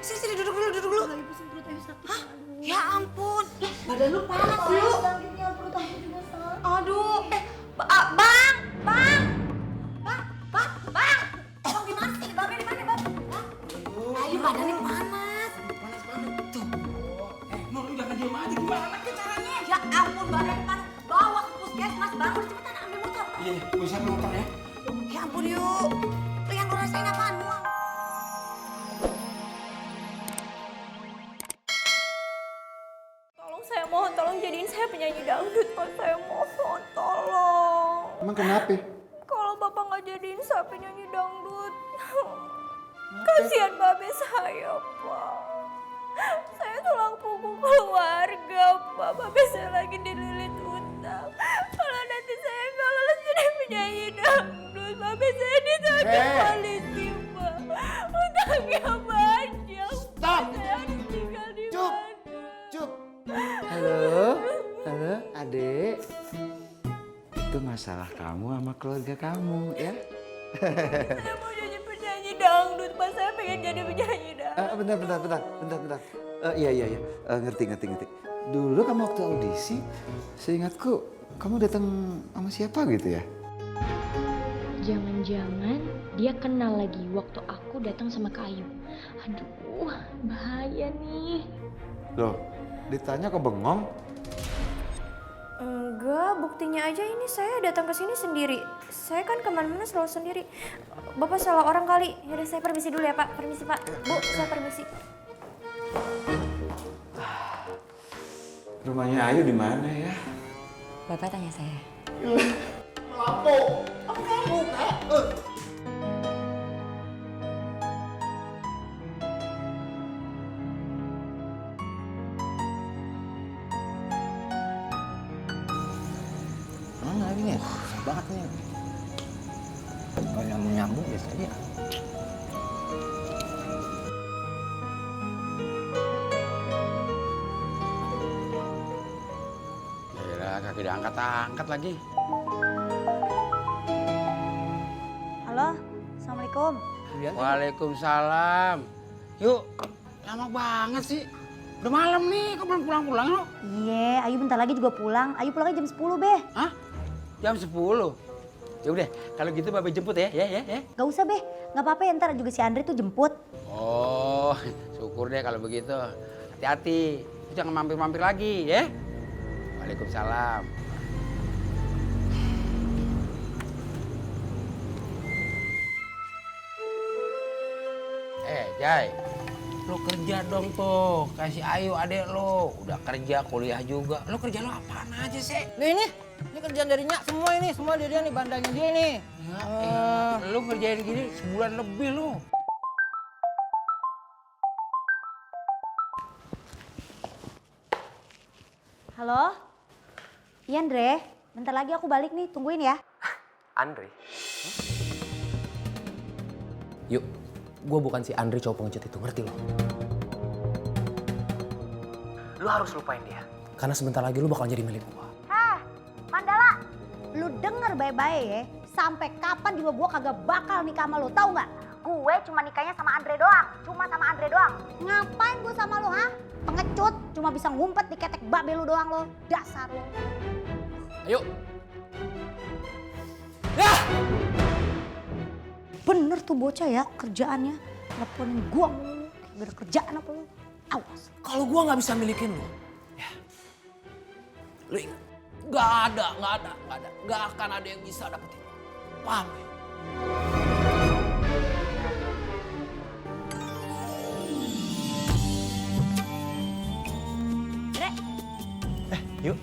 Sini, duduk dulu. Lagi pusing perut ayo sakit. Hah? Ya ampun. Badan lu panas, yuk. Sakitnya perut aku juga sakit. Aduh, Bang, gimana sih? Babe di mana, Bang? Ayo badannya panas. Panas banget. Tuh. Nur, lu jangan diem aja. Gimana ke caranya? Ya ampun, badannya panas. Bawa ke puskesmas, bangun cepetan ambil motor. Iya, gue siapin motor ya. Ya ampun, yuk. Lu yang lu rasain apaan, mual? Tolong saya mohon, tolong jadiin saya penyanyi dangdut Pak. Saya mohon, tolong. Emang kenapa? Kalau Bapak nggak jadiin saya penyanyi dangdut, kasihan babe saya, Pak. Saya tulang punggung keluarga, Pak. Babe saya lagi dililit utang. Kalau nanti saya nggak lulus jadi penyanyi dangdut, babe saya ditangkap polisi, Pak. Utangnya banyak. Stop! Saya harus tinggal di Cup! mana? Cup! Halo, adek. Itu masalah kamu sama keluarga kamu ya. Saya mau jadi penyanyi dangdut, Pak. Saya pengen jadi penyanyi dangdut. Bentar. Iya. Ngerti. Dulu kamu waktu audisi, seingatku kamu datang sama siapa gitu ya? Jangan-jangan dia kenal lagi waktu aku datang sama Kayu. Aduh, bahaya nih. Loh, ditanya kok bengong? Enggak, buktinya aja ini saya datang ke sini sendiri. Saya kan kemana-mana selalu sendiri. Bapak salah orang kali. Yaudah saya permisi dulu ya Pak. Permisi Pak. Bu, saya permisi. Rumahnya Ayu di mana ya? Bapak tanya saya. Melampau. Apa kamu, Kak? Mana lagi nih? Susah banget nih. Kalau nyambung biasa aja. Yalah, kaki diangkat-angkat lagi. Halo, Assalamualaikum. Waalaikumsalam. Yuk, lama banget sih. Udah malam nih, kok belum pulang-pulang lo? Iya, Ayu bentar lagi juga pulang. Ayu pulangnya jam 10, Beh. Hah? Jam 10? Ya udah, kalau gitu Babe jemput ya. Gak usah, Beh. Gak apa-apa ya, ntar juga si Andre tuh jemput. Oh, syukur deh kalau begitu. Hati-hati, jangan mampir-mampir lagi ya. Waalaikumsalam. Jai, lo kerja dong tuh, kasih Ayu adek lo. Udah kerja, kuliah juga. Lo kerja lo apaan aja sih? Ini kerjaan dari Nyak semua dia nih, bandangin dia nih. Ya, lo ngerjain gini sebulan lebih lo. Halo? Iya, Andre. Bentar lagi aku balik nih, tungguin ya. Andre? Yuk, gue bukan si Andre cowok pengecut itu, ngerti lo? Lu harus lupain dia. Karena sebentar lagi lu bakal jadi milik gue. Hah, Mandala. Lu denger baik-baik ya. Sampai kapan juga gua kagak bakal nikah sama lu, tahu nggak? Gue cuma nikahnya sama Andre doang. Cuma sama Andre doang. Ngapain gue sama lu, ha? Pengecut, cuma bisa ngumpet di ketek babe lu doang lo. Dasar lu. Ayo. Bener tuh bocah ya kerjaannya. Teleponin gua mulu. Gak ada kerjaan apa lu. Awas. Kalau gue nggak bisa milikin lo, ya, lu ingat, nggak akan ada yang bisa dapetin lo. Paham ya? Dre, Yuk,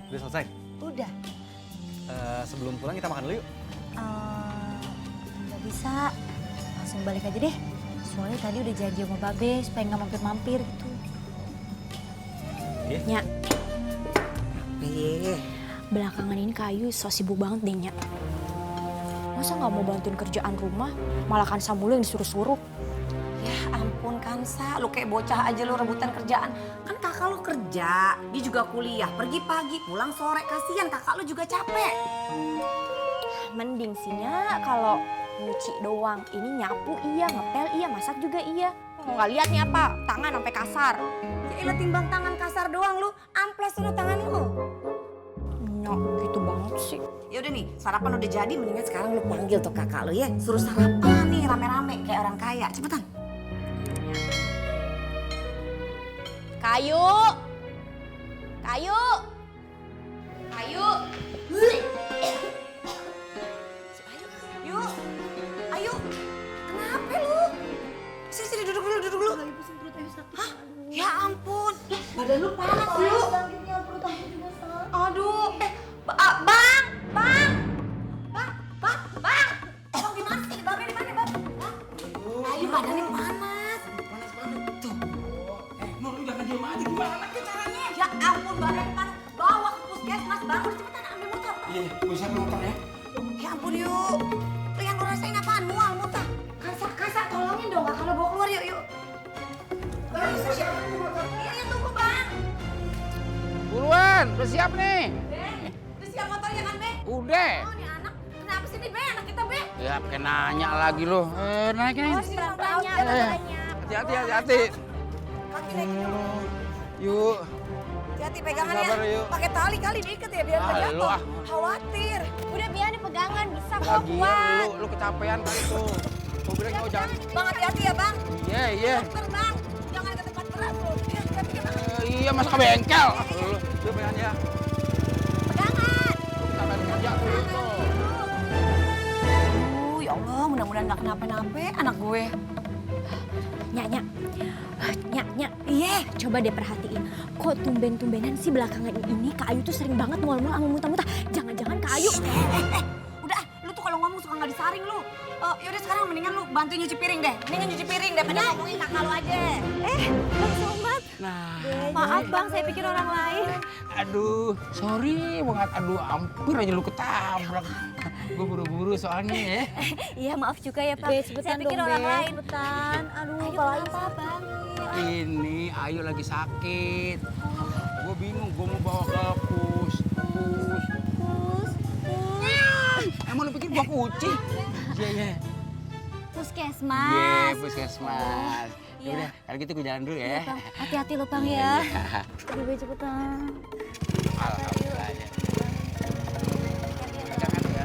udah selesai. udah. Sebelum pulang kita makan dulu yuk. Nggak bisa. Langsung balik aja deh. Soalnya tadi udah janji sama babe supaya nggak mampir-mampir gitu. Iya? Nyak, Iya. Belakangan ini Kayu so sibuk banget deh, Nyak. Masa nggak mau bantuin kerjaan rumah, malah kan Samulu yang disuruh-suruh. Ya ampun Kansa, lu kayak bocah aja lu rebutan kerjaan. Kan kakak lu kerja, dia juga kuliah, pergi pagi, pulang sore. Kasihan kakak lu juga capek. Mending sih, Nyak, kalau nyuci doang. Ini nyapu iya, ngepel iya, masak juga iya. Nggak lihat nih apa? Tangan sampai kasar. Ya elah timbang tangan kasar doang lu, amplas tuh tangan lu. Nyok, gitu banget sih. Ya udah nih, sarapan udah jadi, mendingan sekarang lu panggil tuh kakak lu ya. Suruh sarapan nih rame-rame kayak orang kaya. Cepetan. Kayu! Kayu! Kayu! Yuk, ayo. Kenapa lu? Sini duduk dulu. Hah? Ya ampun, badan lu panas lu. Aduh, bang. Bang gimana sih? Babe di mana, Bang? Ayo badannya panas. Panas banget. Tuh. Nur, lu jangan diem aja. Gimana ke caranya? Ya ampun, badannya panas. Bawa ke puskesmas, bangun cepetan ambil motor. Iya, gue siap motor ya. Ya ampun yuk. Lu yang lu rasain apaan? Mual muntah. Kasar tolongin dong, kalau bawa keluar yuk. Iya tunggu bang. Buruan, udah siap nih. Udah siap motornya kan Be? Udah. Oh nih anak, kenapa sih nih Be? Anak kita Be? Ya, pakai nanya lagi lu. Naikin. Hati-hati. Kaki naik dulu. Yuk. Hati-hati pegangannya. Sabar, yuk. Pakai tali kali diikat ya biar nggak Ah, lu jatuh. ah. Khawatir. Udah biar nih pegangan, bisa kok Lagian kuat. lu kecapean kali tuh. Gue bilang kau jangan. Bang hati-hati ya bang. Iya. Dokter bang, jangan ke tempat berat loh. Hati-hati ya bang. Iya, mas ke bengkel. Lu pegangan ya. Pegangan. Lu kecapean kerja tuh. Ya Allah, mudah-mudahan nggak kenapa-napa anak gue. Nyak. Iya, coba deh perhatiin. Kok tumben-tumbenan sih belakangan ini Kak Ayu tuh sering banget mual-mual sama muntah-muntah. Jangan-jangan Kak Ayu... Udah, lu tuh kalau ngomong suka nggak disaring lu. Yaudah sekarang mendingan lu bantuin nyuci piring deh. Mendingan nyuci piring deh, pada ngomongin kakak lu aja. Bang Somad. Nah. Maaf Bang, saya pikir orang lain. Aduh, sorry banget. Aduh, hampir aja lu ketabrak. Gue buru-buru soalnya ya. Iya, maaf juga ya Pak. Saya pikir orang lain. Cepetan. Aduh, Ayu kenapa Bang? Ini Ayu lagi sakit. Gue bingung, gue mau bawa ke pus. Emang lu pikir gua kucing? Iya. Puskesmas. Puskesmas. Udah, kalau gitu gue jalan dulu ya. Bang, hati-hati lo Bang ya. Aduh, cepetan. Alhamdulillah ya. Jangan ya.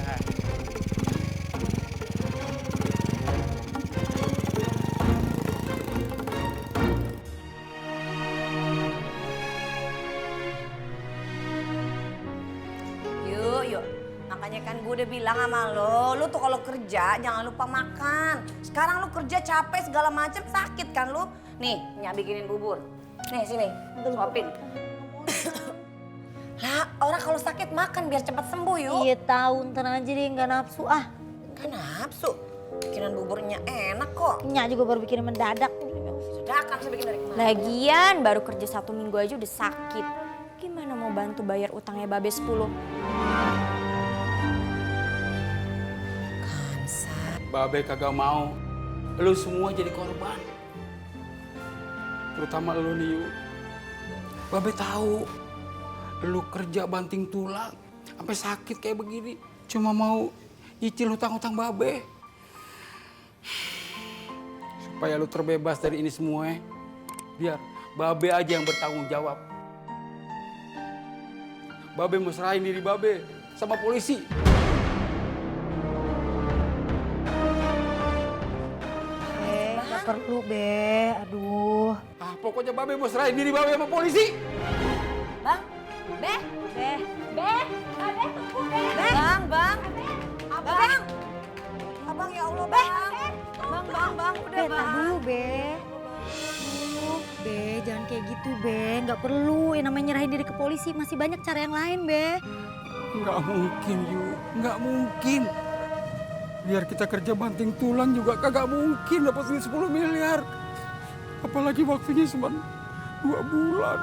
Yuk. Makanya kan gue udah bilang sama lo tuh kalau kerja jangan lupa makan. Sekarang lu kerja capek segala macem sakit kan lu. Nih, Nyak bikinin bubur. Nih sini, suapin. Lah, orang kalau sakit makan biar cepat sembuh yuk. Iya tahu, ntar aja deh nggak nafsu ah. Kan nafsu. Bikinan buburnya enak kok. Nyak juga baru bikin mendadak. Dadakan saya bikin dari kemarin. Lagian baru kerja 1 minggu aja udah sakit. Gimana mau bantu bayar utangnya Babe 10? Babe kagak mau. Lu semua jadi korban. Terutama lu nih, Yu. Babe tahu. Lu kerja banting tulang. Sampai sakit kayak begini. Cuma mau nyicil hutang-hutang Babe. Supaya lu terbebas dari ini semua. Biar Babe aja yang bertanggung jawab. Babe mau serahin diri Babe sama polisi. Nggak perlu Be, aduh. Pokoknya Babe mau serahin diri Babe sama polisi. Bang, Be, tunggu Be. Bang. Abang ya Allah bang. Bang, udah Be, bang. dulu Be. Be, jangan kayak gitu Be, nggak perlu. Yang namanya nyerahin diri ke polisi, masih banyak cara yang lain Be. Nggak mungkin, Yu. Nggak mungkin. Biar kita kerja banting tulang juga kagak mungkin dapat duit 10 miliar. Apalagi waktunya cuma 2 bulan.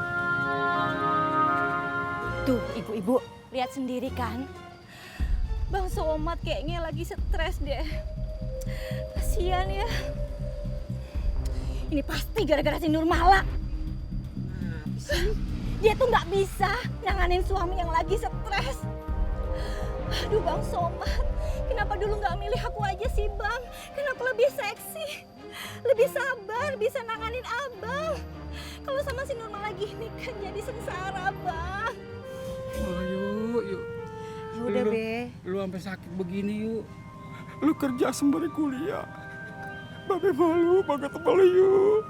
Tuh, ibu-ibu, lihat sendiri kan? Bang Somad kayaknya lagi stres deh. Kasian ya. Ini pasti gara-gara si Nurmala. Dia tuh nggak bisa nanganin suami yang lagi stres. Aduh Bang Somad, kenapa dulu nggak milih aku aja sih Bang? Kan aku lebih seksi. lebih sabar, bisa nanganin abang. Kalau sama si Nurma lagi ini kan jadi sengsara, Bang. Oh, yuk. Ya udah, Lu- Be. Lu sampai sakit begini yuk. Lu kerja sembari kuliah. Babe malu banget sama lu yuk.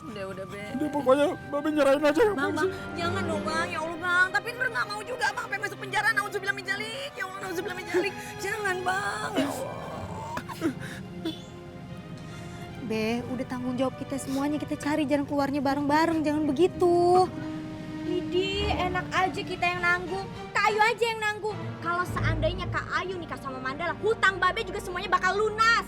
Udah, Be. Udah pokoknya Babe nyerahin aja ke Bang, polisi. jangan dong Bang, ya Allah Bang. Tapi Nur nggak mau juga Bang, sampai masuk penjara. Nauzubillah min dzalik. Ya Allah, nauzubillah min dzalik. Jangan Bang, ya Allah. Be, udah tanggung jawab kita semuanya, kita cari jalan keluarnya bareng-bareng, jangan begitu. Widih, enak aja kita yang nanggung. Kak Ayu aja yang nanggung. Kalau seandainya Kak Ayu nikah sama Mandala, hutang Babe juga semuanya bakal lunas.